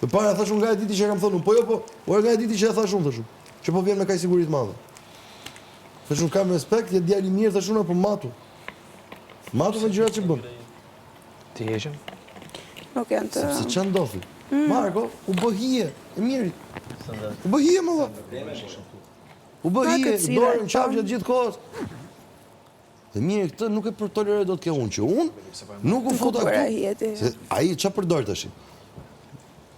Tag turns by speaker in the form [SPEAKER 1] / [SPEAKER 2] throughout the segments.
[SPEAKER 1] E para thashë unë nga e diti që e kam thënë unë, po jo po, ore nga e diti që e thashë unë thashë unë, që po vjen me kaq siguri të madhe. Thashë unë kam respekt, je djalë i mirë thashë unë, po matu. Matu me gjërat që bën.
[SPEAKER 2] Ti heqim?
[SPEAKER 3] Nuk janë të...
[SPEAKER 1] Sepse ça ndodhi? Mm. Marko, u bë hije e Mirit. U bë hije më vlla. U bë hije, dorën qafë gjatë gjithë kohës. Dhe Miri këtë nuk e toleroj dot ke unë, që unë nuk u futa këtu. Se ai ça përdor tash?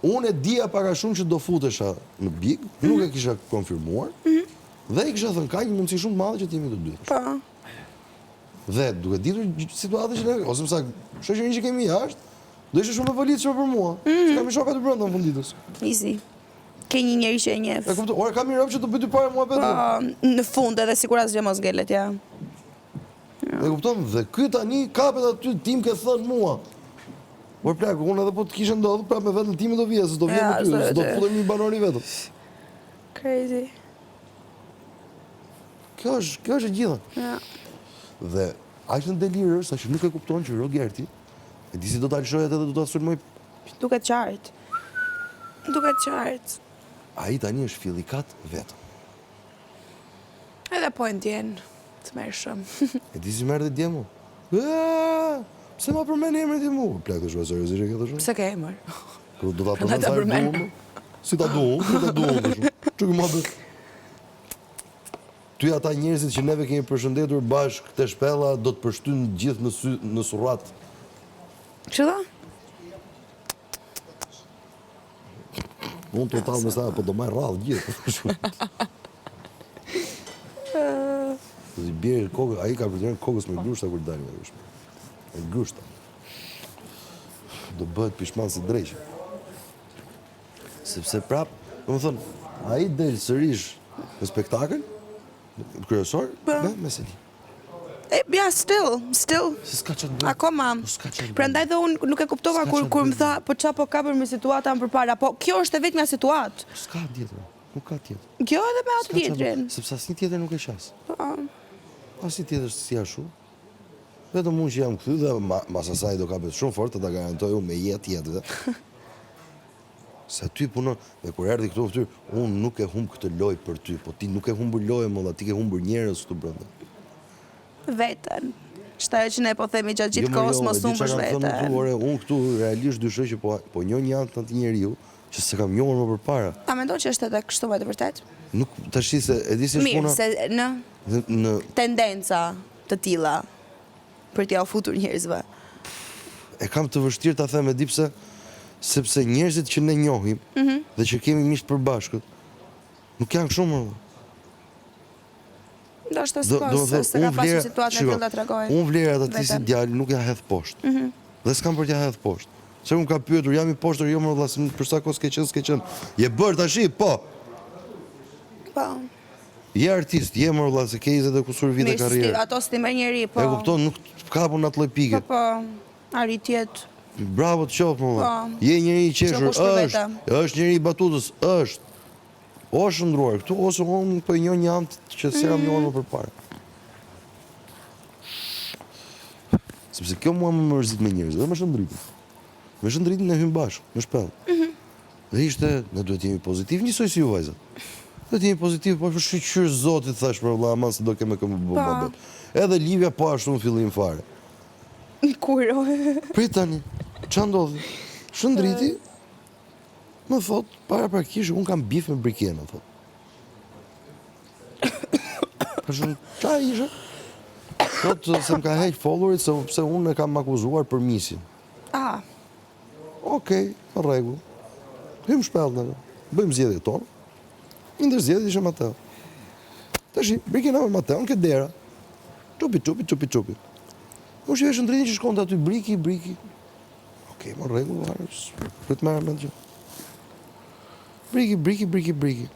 [SPEAKER 1] Unë e dija pak a shumë që do futesha në Big, nuk e kisha konfirmuar. Mhm. Dhe i kisha thënë ka një mundësi shumë të madhe që të jemi të dy.
[SPEAKER 3] Po.
[SPEAKER 1] Dhe duke ditur situatën që ne, ose më saktë, shoqërinë që kemi jashtë, do ishte shumë e volitshme për mua. Mm -hmm. Kam një shok aty brenda në fund
[SPEAKER 3] ditës. Easy. Ke një njeri që e
[SPEAKER 1] njeh. E kuptoj, ore kam një rob që të bëj dy pare mua
[SPEAKER 3] vetëm. Po, në fund edhe sikur asgjë mos ngelet, ja.
[SPEAKER 1] E kupton? Dhe ky tani kapet aty ti më ke thënë mua. Por plak, unë edhe po të kishte ndodhur, prapë me veten time do vija, se do vija me ty, s'do të futem një banor i vetëm.
[SPEAKER 3] Crazy.
[SPEAKER 1] Kjo është, kjo është e gjitha.
[SPEAKER 3] Ja.
[SPEAKER 1] Dhe aq në delir është saqë nuk e kupton që Rogerti e di si do ta lëshojë atë dhe do ta sulmojë.
[SPEAKER 3] Duket qartë. Duket qartë.
[SPEAKER 1] Ai tani është fillikat vetëm.
[SPEAKER 3] Edhe po e ndjen të tmerrshëm.
[SPEAKER 1] E di si më erdhi dje mu? Ëë, pse ma përmend emrin ti mu? Plak të shua seriozisht e ke të shumë?
[SPEAKER 3] Pse ke emër?
[SPEAKER 1] Po do ta përmend sa herë du unë? Si ta du unë, si ta du unë të shumë. Që ki më Ty ata njerëzit që neve kemi përshëndetur bashkë te shpella do të pështyn gjithë në sy në surrat.
[SPEAKER 3] Që dha?
[SPEAKER 1] Unë total me sa, po do marr radhë gjithë. Do t'i bjerë kokë, ai ka për kokës me grushta kur dalë nga kjo Me grushta. Do bëhet pishman si dreqi. Sepse prap, domethënë, ai del sërish në spektakël kryesor po. me me Seli.
[SPEAKER 3] E, ja, still, still.
[SPEAKER 1] Se s'ka çfarë të bëj.
[SPEAKER 3] Akoma.
[SPEAKER 1] Po s'ka çfarë të
[SPEAKER 3] bëj. Prandaj dhe unë nuk e kuptova kur kur më tha, po ça po kapën me situata më përpara, po kjo është e vetmja
[SPEAKER 1] situatë. Po s'ka tjetër, nuk ka
[SPEAKER 3] tjetër. Kjo edhe me atë tjetrin.
[SPEAKER 1] Sepse asnjë tjetër nuk e qas.
[SPEAKER 3] Po.
[SPEAKER 1] Asnjë tjetër si ashtu. Vetëm unë që jam kthy dhe mas asaj do kapet shumë fort, të ta garantoj unë me jetë jetëve. Se aty punon, dhe kur erdhi këtu në fytyrë, unë nuk e humb këtë lojë për ty, po ti nuk ke humbur lojën mo vlla, ti ke humbur njerëz këtu
[SPEAKER 3] brenda. Veten. Është ajo që ne po themi gjatë gjithë jo, kohës, jo, mos humbësh
[SPEAKER 1] veten. Këtu, ore, unë këtu realisht dyshoj që po po njoh një anë të atij njeriu që s'e kam njohur më përpara.
[SPEAKER 3] A mendon që është edhe kështu me të vërtetë?
[SPEAKER 1] Nuk tash se e di si
[SPEAKER 3] është puna. Mirë, se në në tendenca të tilla për t'ia futur njerëzve.
[SPEAKER 1] E kam të vështirë ta them, e di pse? Sepse njerëzit që ne njohim mm -hmm. dhe që kemi miq të përbashkët, nuk janë kështu më.
[SPEAKER 3] Ndoshta s'ka, se ka pasur situatë në ta
[SPEAKER 1] tregoj. Unë vlerat e atij si djalë nuk ja hedh poshtë. Mm -hmm. Dhe s'kam për t'ja hedh poshtë. Se unë ka pyetur, jam i poshtër, jo më vëlla, për sa kohë s'ke qenë, s'ke qenë. Je bërë tashi, po.
[SPEAKER 3] Po.
[SPEAKER 1] Je artist, je mor vëlla se ke 20 e kusur vite
[SPEAKER 3] karrierë. Mirë, ato s'ti merr njeri, po.
[SPEAKER 1] E kupton, nuk të kapun në atë lloj
[SPEAKER 3] pike. Po, po, arritjet.
[SPEAKER 1] Bravo të qoftë, mor vëlla. Po. Je njeri i qeshur, është, është njeri i batutës, është. O është shndërruar këtu, ose unë po e njoh një anë që s'e kam njohur më përpara. Sepse kjo mua më mërzit me njerëz, dhe me Shëndritin. Me Shëndritin ne hymë bashkë, në shpellë. Mhm. Dhe ishte, ne duhet të jemi pozitiv njësoj si ju vajzat. Duhet të jemi pozitiv, po shyqyr Zotit thash për vëlla, aman se do kemi këmbë bë po. Edhe Livia po ashtu në fillim fare.
[SPEAKER 3] Kur?
[SPEAKER 1] Prit tani, ça ndodhi? Shëndriti, më thot, paraprakisht, unë kam beef me Brikenën, thot. Për shumë, ça ishe? Thot, se më ka heq followerit, se, pse unë e kam akuzuar për misin.
[SPEAKER 3] Ah.
[SPEAKER 1] Okej, në rregull. Hymë shpellë ne. Bëjmë zgjedhjet tona. Një ndër zgjedhjet ishte Mateo. Tashi, Brikena me Mateon ke dera. Çupi, çupi, çupi, çupi. Unë shihja Shëndritin që shkonte aty briki, briki. Okej, në rregull, prit merr me gjë. Briki, briki, briki, briki.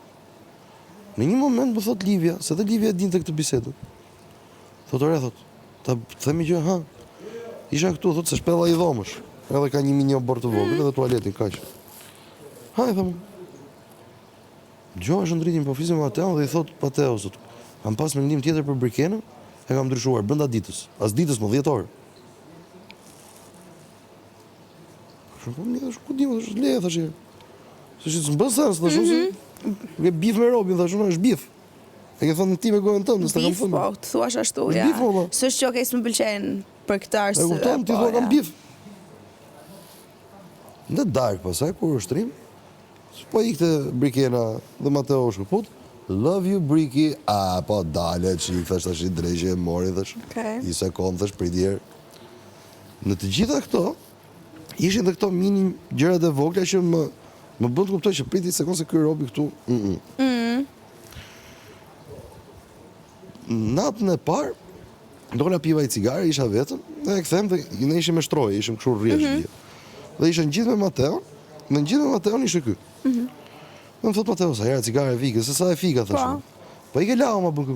[SPEAKER 1] Në një moment më thot Livia, se dhe Livia e dinte këtë bisedën. Thot ore, thot, ta them një gjë, ha. Isha këtu, thot, se shpella një dhomësh. Edhe ka një mini oborr të vogël mm. edhe tualetin, kaq. Ha, i them. Dëgjova Shëndritin po fliste me Mateon dhe i thot Mateo, thot, kam pas mendim tjetër për Brikenën, e kam ndryshuar brenda ditës. As ditës më 10 orë. Shumë po mirë, ku di më, le thashë. Se që s'më bën sens, thashë unë, se mhm. ke beef me robin, thashë unë, është beef. E ke thënë ti me gojën tënde, s'ta kam
[SPEAKER 3] thënë. Po, të thuash ashtu, ja. Beef, po, S'është që okej, s'më pëlqen për këtë
[SPEAKER 1] arsye. E kupton, ti po, thua kam beef. Në darkë pastaj kur u shtrim, po ikte Brikena dhe Mateo u shkëput, love you Briki, a po dale çik, thash tash i dreqi e mori, thash.
[SPEAKER 3] Okay.
[SPEAKER 1] Një sekond, thash prit një herë. Në të gjitha këto, ishin dhe këto mini gjërat e vogla që më më bën të kuptoj që prit një sekond se ky robi këtu. Mm -mm.
[SPEAKER 3] Mm.
[SPEAKER 1] Natën e parë dola piva një cigare, isha vetëm, dhe e kthem dhe ne ishim me shtroje, ishim kështu rresht mm -hmm. Dhe ishin gjithë me Mateon, dhe gjithë me Mateon ishte ky.
[SPEAKER 3] Mm -hmm.
[SPEAKER 1] Dhe më thot Mateo, sa era cigare e fikës, se sa e fika, thashë.
[SPEAKER 3] Po.
[SPEAKER 1] Po i ke lau, ma bën ky.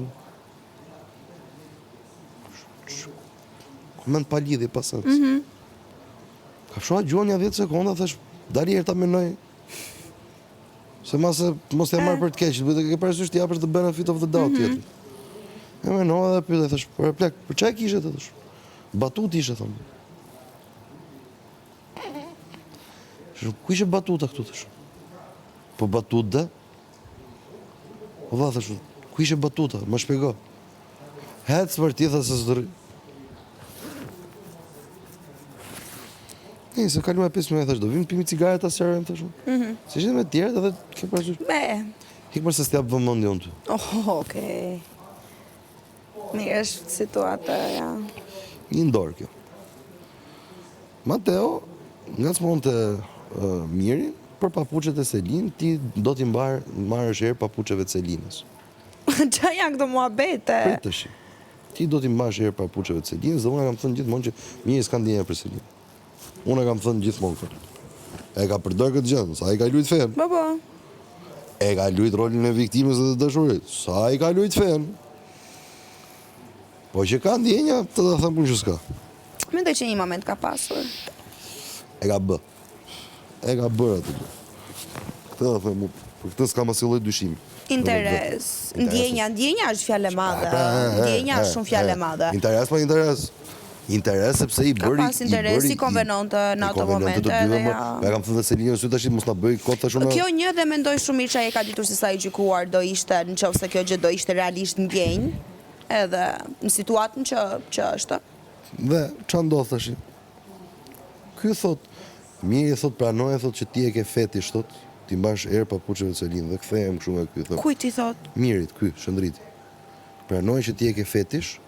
[SPEAKER 1] Koment pa lidhje, pa sens.
[SPEAKER 3] Mm -hmm.
[SPEAKER 1] Kafshova gjuhën një 10 sekonda, thash, dali herë ta menoj. Se mase, mos t'ja marr për të keq, duhet të ke parasysh t'i japësh the benefit of the doubt mm -hmm. tjetrit. E menova dhe pyeta, thash, po plak, për çfarë kishe të thash? Batut ishte thonë. Thash, ku ishte batuta këtu thash? Po batut dhe? Po vlla thash, ku ishte batuta? Më shpjego. Hec për ti tha se s'do Nejse kaluan 5 minuta, thash, do vim pimi cigare ta sqarojmë thash. Mm
[SPEAKER 3] -hmm.
[SPEAKER 1] Se ishte me të tjerët edhe ke parasysh.
[SPEAKER 3] Me.
[SPEAKER 1] Ik më se s'të jap vëmendje unë ty.
[SPEAKER 3] Oh, okej. Mirë është situata, ja.
[SPEAKER 1] Një ndorë kjo. Mateo ngacmonte uh, Mirin për papuçet e Selin, ti do t'i mbar marrësh erë papuçeve të Selinës.
[SPEAKER 3] Ça janë këto muhabete?
[SPEAKER 1] Prit tash. Ti do t'i mbash erë papuçeve të Selinës dhe unë e kam thënë gjithmonë që Miri s'ka ndjenja për Selinën. Unë e kam thënë gjithmonë këtë. E ka përdor këtë gjë, sa i ka lujt fen.
[SPEAKER 3] Po po.
[SPEAKER 1] E ka lujt rolin e viktimës dhe të dashurit. Sa i ka lujt fen. Po që ka ndjenja, të ta them unë që s'ka.
[SPEAKER 3] Mendoj që një moment ka pasur.
[SPEAKER 1] E ka bë. E ka bërë atë gjë. Këtë ta them unë. Për këtë s'kam asnjë lloj
[SPEAKER 3] dyshimi. Interes. Ndjenja, ndjenja është fjalë e madhe. Pra, ndjenja është shumë fjalë e madhe.
[SPEAKER 1] Interes pa interes. Interes sepse i
[SPEAKER 3] bëri ka pas interes i konvenonte në ato momente
[SPEAKER 1] edhe ja. Ja kam thënë dhe Selinës sy tash mos na bëj kot tash unë.
[SPEAKER 3] Kjo një dhe mendoj shumë mirë që ai e ka ditur se sa i gjykuar do ishte në qoftë se kjo gjë do ishte realisht ndjenjë edhe në situatën që që është.
[SPEAKER 1] Dhe ça ndodh tash? Ky thot, Miri thot pranoje thot që ti e ke fetish thot, t'i mbash erë papuçeve të Selinës dhe kthehem kështu nga ky
[SPEAKER 3] thot. Kujt i
[SPEAKER 1] thot? Mirit, ky, Shëndriti. Pranoje që ti e ke fetish.